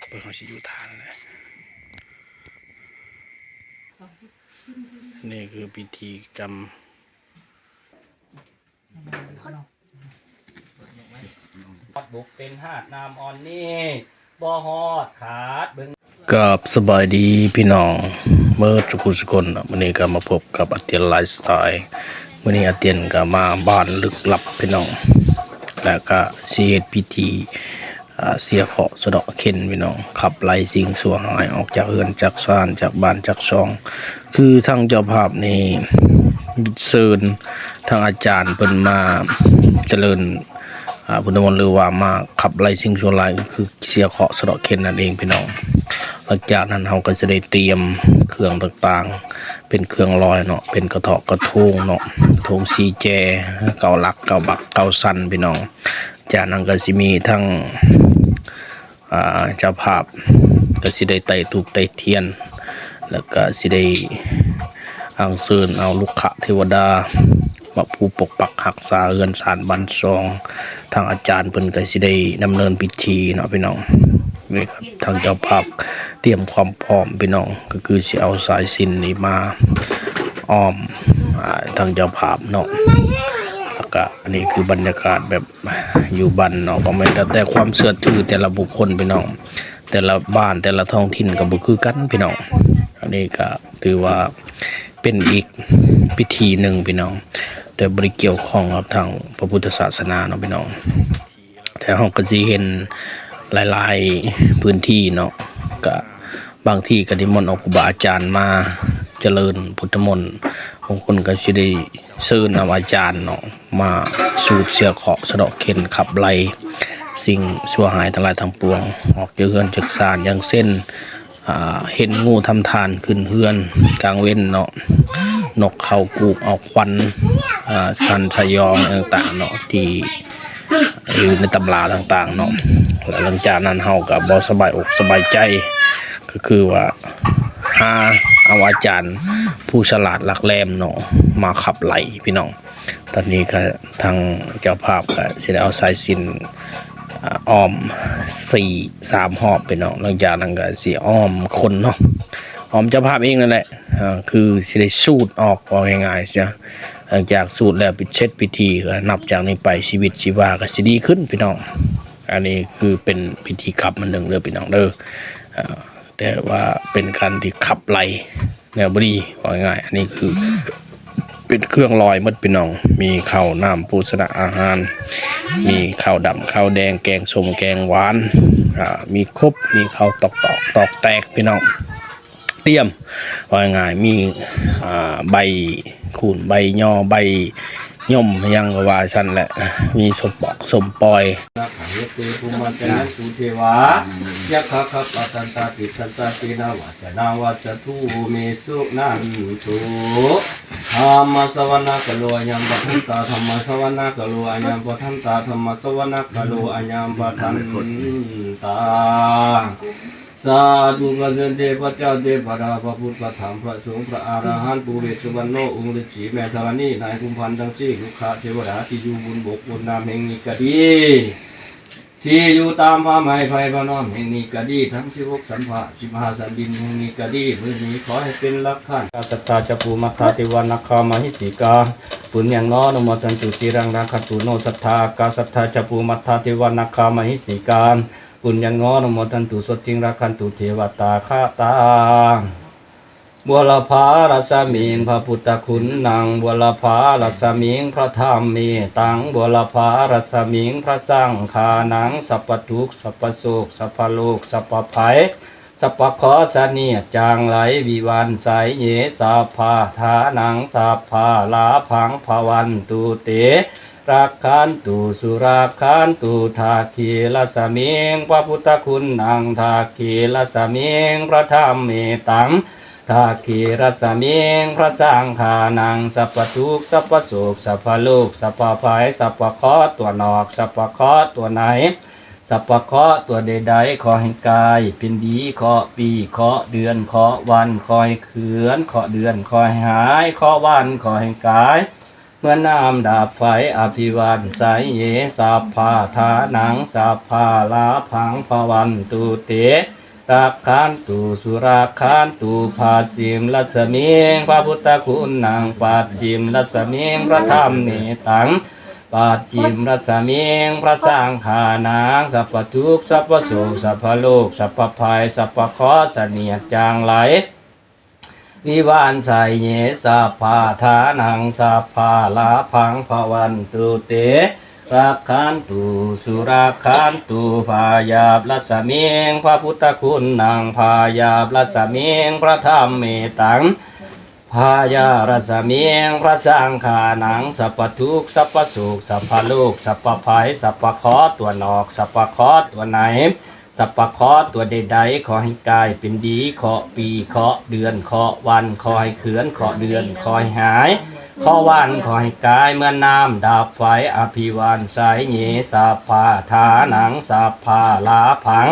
ເບິ່ງເຮົາຊິຢູ່ທ່ານັ້ນແຫຼະ. ນີ້ຄືພິທີກຳ. ຮອດບຸກເປັນຫາດນ້ຳອ່ອນນີ້ ບໍ່ຮອດຂາດເບິ່ງ. ກາບສະບາຍດີພີ່ນ້ອງເໝິດສຸກສຸຄົນເນາະ, ມື້ນີ້ກໍມາພົບກັບອາຕຽນໄລຟ໌ສະໄຕ. ມື້ນີ້ອາຕຽນກໍມາບ້ານລຶກລັບພີ່ນ້ອງ ແລ້ວກໍຊິເຮັດພິທີ ອ່າ ເສຍເຄາະສະເດາະເຂັນພີ່ນ້ອງ, ຂັບໄລ່ສິ່ງຊົ່ວຮ້າຍອອກຈາກເຮືອນຈາກຊານ ຈາກບ້ານຈາກຊ່ອງ. ຄືທາງເຈົ້າພາບນີ້ເຊີນທາງອາຈານເພິ່ນມາຈະເລີນ ອ່າ ພຸດທະມົນ ຫຼືວ່າມາຂັບໄລ່ສິ່ງຊົ່ວຮ້າຍ ກໍຄືເສຍເຄາະສະເດາະເຂັນນັ້ນເອງພີ່ນ້ອງ. ຫຼັງຈາກນັ້ນເຮົາກໍຈະໄດ້ຕຽມເຄື່ອງຕ່າງໆ ເປັນເຄື່ອງລອຍເນາະ, ເປັນກະຖອກກະໂທງເນາະ, ໂທງສີ່ແຈ, ເກົ້າຫຼັກ, ເກົ້າບັກ, ເກົ້າຊັ້ນພີ່ນ້ອງ. ຈາກນັ້ນກໍຊິມີທັງ ອ່າ ເຈົ້າພາບກໍຊິໄດ້ໄຕ້ທູບໄຕ້ທຽນ ແລ້ວກໍຊິໄດ້ອັນເຊີນເອົາລຸກຂະເທວະດາມາຜູ້ປົກປັກຮັກສາເຮືອນຊານບ້ານຊ່ອງ. ທາງອາຈານເພິ່ນກໍຊິໄດ້ດຳເນີນພິທີເນາະພີ່ນ້ອງ. ນີ້ຄັບ ທາງເຈົ້າພາບຕຽມຄວາມພ້ອມພີ່ນ້ອງ, ກໍຄືຊິເອົາສາຍສິນນີ້ມາອ້ອມ ອ່າ ທາງເຈົ້າພາບເນາະ. ແລ້ວກະອັນນີ້ຄືບັນຍາກາດແບບຢູ່ບ້ານເນາະ, ບໍ່ແມ່ນແຕ່ຄວາມເຊື່ອຖືແຕ່ລະບຸກຄົນພີ່ນ້ອງ, ແຕ່ລະບ້ານແຕ່ລະທ້ອງຖິ່ນກໍບໍ່ຄືກັນພີ່ນ້ອງ. ອັນນີ້ກໍຖືວ່າເປັນອີກພິທີໜຶ່ງພີ່ນ້ອງ, ແຕ່ບໍ່ໄດ້ກ່ຽວຂ້ອງກັບທາງພະພຸດທະສາສະໜາເນາະພີ່ນ້ອງ. ແຕ່ເຮົາກໍຊິເຫັນຫຼາຍໆພື້ນທີ່ເນາະ, ກະບາງທີ່ກໍນິມົນເອົາຄູບາອາຈານມາຈະເລີນພຸດທະມົນ, ບາງຄົນກໍຊິໄດ້ເຊີນນຳອາຈານເນາະ ມາສູດເສຍເຄາະສະເດາະເຂັນ ຂັບໄລ່ສິ່ງຊົ່ວຮ້າຍທັງຫຼາຍທັງປວງອອກຈາກເຮືອນຈາກຊານ. ຢ່າງເຊັ່ນ ອ່າ ເຫັນງູທຳທ່ານຂຶ້ນເຮືອນກາງເວັນເນາະ, ນົກເຂົາກູກເອົາຄວັນ ອ່າ ສັນສະຫຍອງຕ່າງໆເນາະ ທີ່ຢູ່ໃນຕຳລາຕ່າງໆເນາະ. ແລ້ວຫຼັງຈາກນັ້ນເຮົາກໍບໍ່ສະບາຍອົກສະບາຍໃຈ, ກໍຄືວ່າຫາເອົາອາຈານຜູ້ສະຫຼາດຫຼັກແຫຼມເນາະ ມາຂັບໄລ່ພີ່ນ້ອງ. ຕອນນີ້ກໍທາງເຈົ້າພາບກໍຊິໄດ້ເອົາສາຍສິນ ອ່າ ອ້ອມສີ່ ສາມຮອບພີ່ນ້ອງ. ຫຼັງຈາກນັ້ນກໍຊິອ້ອມຄົນເນາະ, ອ້ອມເຈົ້າພາບເອງນັ້ນແຫຼະ, ອ່າ ຄືຊິໄດ້ສູດອອກ ເວົ້າງ່າຍໆຊະ. ຫຼັງຈາກສູດແລ້ວ ປິດເສັດພິທີ ກໍນັບຈາກນີ້ໄປຊີວິດຊີວາກໍຊິດີຂຶ້ນພີ່ນ້ອງ. ອັນນີ້ຄືເປັນພິທີກຳອັນໜຶ່ງເດີພີ່ນ້ອງເດີ, ອ່າ ແຕ່ວ່າເປັນການທີ່ຂັບໄລ່ແນວບໍ່ດີ ເວົ້າງ່າຍໆ. ອັນນີ້ຄືເປັນເຄື່ອງລອຍໝົດພີ່ນ້ອງ, ມີເຂົ້ານ້ຳໂພຊະນະອາຫານ, ມີເຂົ້າດຳເຂົ້າແດງ, ແກງສົ້ມແກງຫວານ, ອ່າ ມີຄົບ, ມີເຂົ້າຕອກຕອກຕອກແຕກພີ່ນ້ອງ. ຕຽມ ເວົ້າງ່າຍໆ ມີ ອ່າ ໃບຄູນ ໃບຍໍ ໃບ ຍົມ ຫຍັງກໍວ່າຊັ້ນແຫຼະ, ມີສົມປອກສົມປອຍ. ນາຄະເຫເຕ ພູມະຈະຍັນຕຸ ເທວາ ຍັກຂາ ຄັບປະທັນຕາ ຕິສສັນຕາ ເຕນະ ວາຈະນາ ວັດສະຕຸ ເມ ສຸນັນຕຸ. ທຳມະສະວະນະກາໂລ ອາຍັງປະທັນຕາ ທຳມະສະວະນະກາໂລ ອາຍັງປະທັນຕາ ທຳມະສະວະນະກາໂລ ອາຍັງປະທັນຕາ. ສາທຸ ຂ້າເຊີນເທບພະເຈົ້າເທວະດາ ພະພຸດ ພະທຳ ພະສົງ ພະອະລະຫັນ ປູ່ເວດສຸວັນໂນ ອົງລືສີ ແມ່ທໍລະນີ ນາຍກຸມພັນທັງສີ່ ລຸກຂະເທວະດາທີ່ຢູ່ບົນບົກບົນນ້ຳແຫ່ງນີ້ກະດີ ທີ່ຢູ່ຕາມຜາໄມ້ໄຜ່ຜານ້ອມແຫ່ງນີ້ກະດີ ທັງສິບຫົກສັນຟ້າ ສິບຫ້າສັນດິນແຫ່ງນີ້ກະດີ ມື້ນີ້ຂໍໃຫ້ເປັນຫຼັກຖານ. ສັດທາຈະພູມະທາ ເທວາ ນາຄາ ມະຫິສີກາ ປຸນຍັງໂນ ອະນຸໂມທັນຕຸ ທິລັງ ຣັກຂັນຕຸ ໂນ ສັດທາ ອາກາສັດທາຈະພູມະທາ ເທວາ ນາຄາ ມະຫິສີກາ ປຸນຍັງໂນ ອະນຸໂມທັນຕຸ ໂສດຖິງ ຣັກຂັນຕຸ ເທວະຕາຄະຕາ. ບູລະພາຣັດສະມິງ ພະພຸດທະຄຸນນັງ ບູລະພາຣັດສະມິງ ພະທຳເມຕັງ ບູລະພາຣັດສະມິງ ພະສັງຄານັງ ສັບພະທຸກ ສັບພະໂສກ ສັບພະໂລກ ສັບພະໄພ ສັບພະເຄາະສະເໜຍດຈາງໄລ ວິວັນໄສເຍ ສັບພະທານັງ ສັບພະລາພັງ ພະວັນຕຸເຕ ຣັກຂັນຕຸ ສຸຣັກຂັນຕຸ ທັກຂີຣັດສະມິງ ພະພຸດທະຄຸນນັງ ທັກຂີຣັດສະມິງ ພະທຳເມຕັງ ທັກຂີຣັດສະມິງ ພະສັງຄານັງ ສັບພະທຸກ ສັບພະໂສກ ສັບພະໂລກ ສັບພະໄພ ສັບພະເຄາະຕົວນອກ ສັບພະເຄາະຕົວໃນ ສັບພະເຄາະຕົວໃດໆ ຂໍໃຫ້ກາຍເປັນດີ ເຄາະປີ ເຄາະເດືອນ ເຄາະວັນ ຂໍໃຫ້ເຄື່ອນ ເຄາະເດືອນ ຂໍໃຫ້ຫາຍ ເຄາະວັນ ຂໍໃຫ້ກາຍ ເໝືອນນ້ຳດັບໄຟ ອະພິວັນໄສເຍ ສັບພະທານັງ ສັບພະລາພັງ ພະວັນຕຸເຕ ລັກຂັນຕຸ ສຸລັກຂັນຕຸ ປັດຈິມລັດສະມິງ ພະພຸດທະຄຸນນັງ ປັດຈິມລັດສະມິງ ພະທຳເມຕັງ ປັດຈິມລັດສະມິງ ພະສັງຂານັງ ສັບພະທຸກ ສັບພະໂສກ ສັບພະໂລກ ສັບພະໄພ ສັບພະເຄາະ ສະເໜຽດຈາງໄຫຼ ວິວານໄສເຍ ສັບພະທານັງ ສັບພະລາພັງ ພະວັນຕຸເຕ ລັກຂັນຕຸ ສຸລັກຂັນຕຸ ພະຍັບລັດສະມິງ ພະພຸດທະຄຸນນັງ ພະຍັບລັດສະມິງ ພະທຳເມຕັງ ພະຍັບລັດສະມິງ ພະສັງຂານັງ ສັບພະທຸກ ສັບພະໂສກ ສັບພະໂລກ ສັບພະໄພ ສັບພະເຄາະຕົວນອກ ສັບພະເຄາະຕົວໃນ ສັບພະເຄາະຕົວໃດໆ ຂໍໃຫ້ກາຍເປັນດີ ເຄາະປີ ເຄາະເດືອນ ເຄາະວັນ ຂໍໃຫ້ເຄື່ອນ ເຄາະເດືອນ ຂໍໃຫ້ຫາຍ ເຄາະວັນ ຂໍໃຫ້ກາຍ ເໝືອນນ້ຳດັບໄຟ ອະພິວານໄຊເຍ ສັບພະທານັງ ສັບພະລາພັງ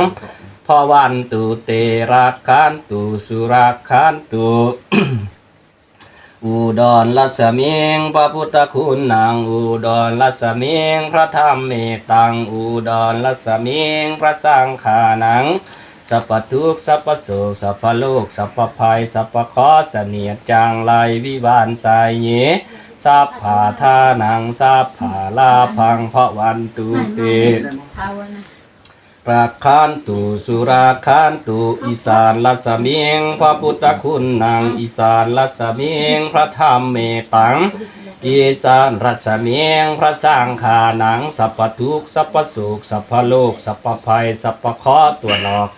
ພະວັນຕຸເຕ ລັກຂັນຕຸ ສຸລັກຂັນຕຸ ອຸດອນລັດສະມິງ ພະພຸດທະຄຸນນັງ ອຸດອນລັດສະມິງ ພະທຳເມຕັງ ອຸດອນລັດສະມິງ ພະສັງຂານັງ ສັບພະທຸກ ສັບພະໂສກ ສັບພະໂລກ ສັບພະໄພ ສັບພະເຄາະ ສະເໜຽດຈາງໄຫຼ ວິວານໄຊເຍ ສັບພະທານັງ ສັບພະລາພັງ ພະວັນຕຸເຕ ລັກຂັນຕຸ ສຸລັກຂັນຕຸ ອີສານລັດສະມິງ ພະພຸດທະຄຸນນັງ ອີສານລັດສະມິງ ພະທຳເມຕັງ ອີສານລັດສະມິງ ພະສັງຂານັງ ສັບພະທຸກ ສັບພະໂສກ ສັບພະໂລກ ສັບພະໄພ ສັບພະເຄາະຕົວນອກ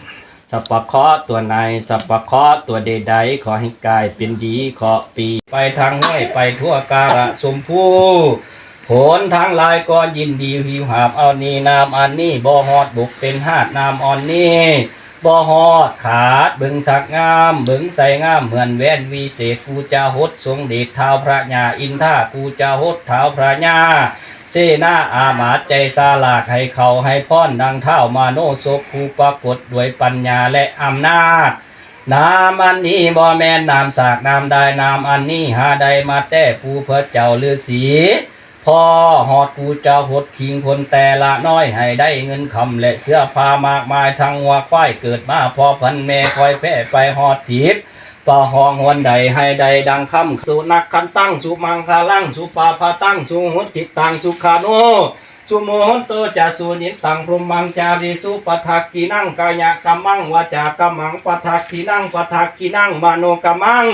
ສັບພະເຄາະຕົວໃນ ສັບພະເຄາະຕົວໃດໆ ຂໍໃຫ້ກາຍເປັນດີ ເຄາະປີ ໄປທາງຫ້ວຍ ໄປທົ່ວກາລະຊົມພູ ຄົນທັງຫຼາຍກໍຍິນດີຫິວຫາບເອົານີ້ ນ້ຳອັນນີ້ບໍ່ຮອດບົກເປັນຫາດ ນ້ຳອັນນີ້ບໍ່ຮອດຂາດ ເບິ່ງສັກງາມ ເບິ່ງໃສງາມ ເໝືອນແວ່ນວິເສດ ກູຈາຫົດຊົງເດດ ທ້າວພະຍາອິນທາ ກູຈາຫົດ ທ້າວພະຍາເສນາອາມາດ ໃຈສາລາດ ໃຫ້ເຂົາໃຫ້ພອນ ດັ່ງທ້າວມະໂນສົບ ຜູ້ປາກົດດ້ວຍປັນຍາ ແລະ ອຳນາດ. ນ້ຳອັນນີ້ບໍ່ແມ່ນນ້ຳສາກນ້ຳດາຍ ນ້ຳອັນນີ້ຫາໄດ້ມາແຕ່ປູ່ພະເຈົ້າລືສີ ພໍຮອດກູຈາຫົດ ຂີງຄົນແຕ່ລະນ້ອຍ ໃຫ້ໄດ້ເງິນຄຳ ແລະ ເສື້ອຜ້າມາກມາຍ ທັງງົວຄວາຍເກີດມາ ພໍ່ພັນແມ່ຄອຍແຜ່ໄປຮອດທິບ ປະຫ້ອງຮວນໃດ ໃຫ້ໄດ້ດັ່ງຄຳ ສຸນັກຂັນຕັງ ສຸມັງຄະລັງ ສຸປະພາຕັງ ສຸຫຸດທິຕັງ ສຸຂານຸ ສຸມຸຫົນໂຕຈະ ສຸນິດຕັງ ພົມມັງຈາຣິສຸ ປະທັກກິນັງ ກາຍະກຳມັງ ວາຈາກຳມັງ ປະທັກກິນັງ ປະທັກກິນັງ ມະໂນກຳມັງ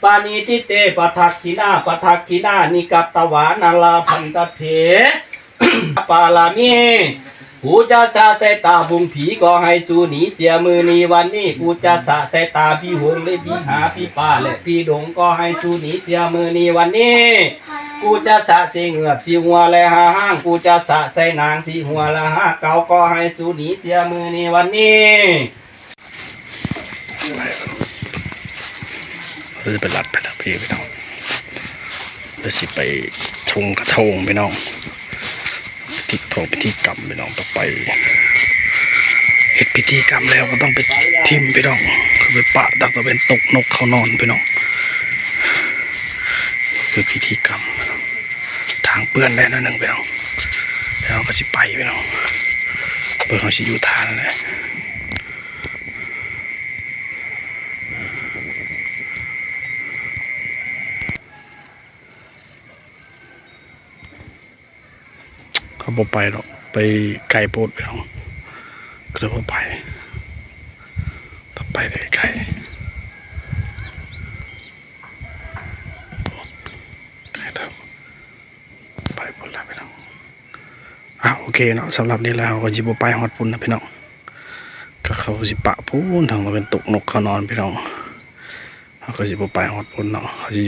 ປະນິທິເຕ ປະທັກກິນາ ປະທັກກິນານິ ກະຕະວານາ ລາພັນຕະເຖ ປາລະມີ ປູຈາສະໃສ່ຕາບຸ້ງຜີ ຂໍໃຫ້ສູໜີເສຍມື້ນີ້ວັນນີ້ ປູຈາສະໃສ່ຕາຜີໂຫງ ແລະ ຜີຫາ ຜີປ່າ ແລະ ຜີດົງ ຂໍໃຫ້ສູໜີເສຍມື້ນີ້ວັນນີ້ ປູຈາສະໃສ່ເງືອກ ສີຫົວ ແລະ ຫ້າຫາງ ປູຈາສະໃສ່ນາງ ສີຫົວ ແລະ ຫ້າເກົາ ຂໍໃຫ້ສູໜີເສຍມື້ນີ້ວັນນີ້. ເຮົາຈະໄປລັດໄປທາງພີ້ພີ່ນ້ອງ ແລ້ວຊິໄປທົ່ງກະທົງພີ່ນ້ອງ ພິທີ ພິທີກຳພີ່ນ້ອງ ຕ້ອງໄປເຮັດພິທີກຳແລ້ວກໍຕ້ອງໄປຖິ້ມພີ່ນ້ອງ ໄປປະຕາກຕາເວັນຕົກນົກເຂົ້ານອນພີ່ນ້ອງ ຄືພິທີກຳ ທາງເປື້ອນແດ່ໜ້ອຍໜຶ່ງພີ່ນ້ອງ ແລ້ວເຮົາກໍຊິໄປພີ່ນ້ອງ ເບິ່ງເຮົາຊິຢູ່ທ່ານັ້ນແຫຼະ. ເຮົາບໍ່ໄປດອກ ໄປໄກໂພດພີ່ນ້ອງ ກໍເລີຍບໍ່ໄປ ຕ້ອງໄປໄກໆ ໄກເຕີບ ໄປພຸ້ນລະພີ່ນ້ອງ ອ່າ ໂອເຄເນາະ ສຳລັບນີ້ແລ້ວເຮົາກໍຊິບໍ່ໄປຮອດພຸ້ນນະພີ່ນ້ອງ ກໍເຂົາຊິປະພຸ້ນ ທາງເປັນຕົກນົກເຂົານອນພີ່ນ້ອງ ເຮົາກໍຊິບໍ່ໄປຮອດພຸ້ນເນາະ ເຮົາຊິຢູ່